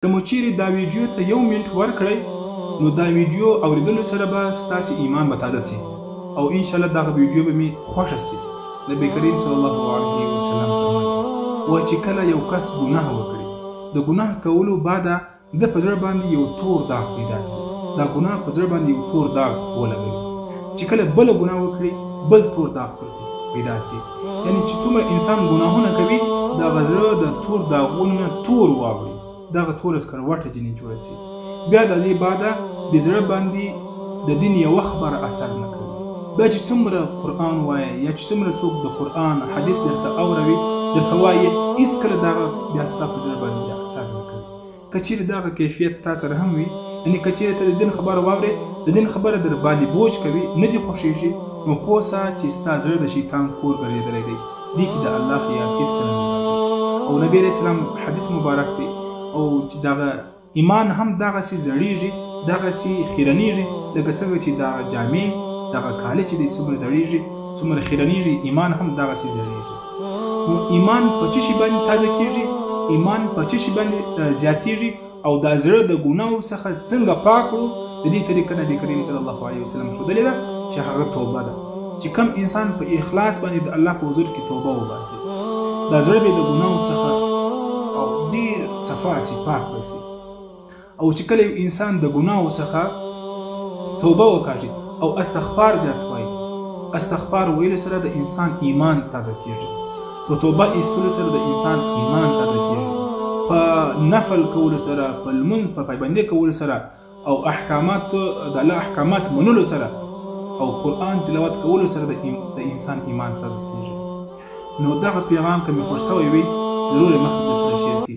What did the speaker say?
که مو چیرې دا ویډیو ته یو منټ ورکړی نو دا ویډیو اوریدلو سره به ستاسې ایمان به تازه سي او ان شاء الله دغه ویډیو به می خوښه سي. نبی کریم صلی الله علیه وسلم فرمایي وایي چې کله یو کس ګناه وکړي د ګناه کولو بعد د په زړه باندې یو تور داغ پیدا سي، دا ګناه په زړه باندې یو تور داغ ولګوي، چې کله بله ګناه وکړي بل تور داغ پر پیدا سي، یعنی چې څومره انسان ګناهونه کوي دغه زړه د تور داغونو نه تور واوړي، دغه توره سکروټه جنې جوړه سي. بیا د دې بعده د زړه باندې د دین یوه خبره اثر نه کوي. بیا چې څومره قرآن وایې یا چې څومره څوک د قرآن حدیث درته اوروي درته وایي هیڅکله دغه بیا ستا په زړه باندې بیا اثر نه کوي. که چیرې دغه کیفیت تا سره هم وي، یعنی که چیرې ته د دین خبره واورې د دین خبره در باندې بوج کوي نه دې خوښیږي، نو پوه سه چې ستا زړه د شیطان کور ګرځېدلی دی، دې کې د الله یاد هیڅکله نه راځي. او نبی علیه السلام حدیث مبارک دی او چې دغه ایمان هم دغسې زړیږي دغسې خیرنیږي لکه څنګه چې دغه جامې دغه کالي چې دی څومره زړیږي څومره خیرنیږي ایمان هم دغسې زړیږي. نو ایمان په څه شي باندې تازه کیږي؟ ایمان په څه شي باندې زیاتیږي؟ او دا زړه د ګناو څخه څنګه پاک کړو؟ د دې طریقه نبی کریم صلی الله علیه وسلم ښودلې ده چې هغه توبه ده، چې کم انسان په اخلاص باندې د الله په حضور کې توبه وباسي دا زړه به د ګناو څخه او ډیر صفا سي پاک به سي. او چې کله یو انسان د ګناو څخه توبه وکاږي او استغفار زیات وایي، استغفار ویلو سره د انسان ایمان تازه کیږي، په توبه ایستلو سره د انسان ایمان تازه کیږي، په نفل کولو سره، په لمونځ په پابندۍ کولو سره او احکامات د الله احکامات منلو سره او قرآن تلاوت کولو سره د انسان ایمان تازه کیږي. نو دغه پیغام که مې خوښ سوی وي ضرور یې مخکې در سره شیر کړئ.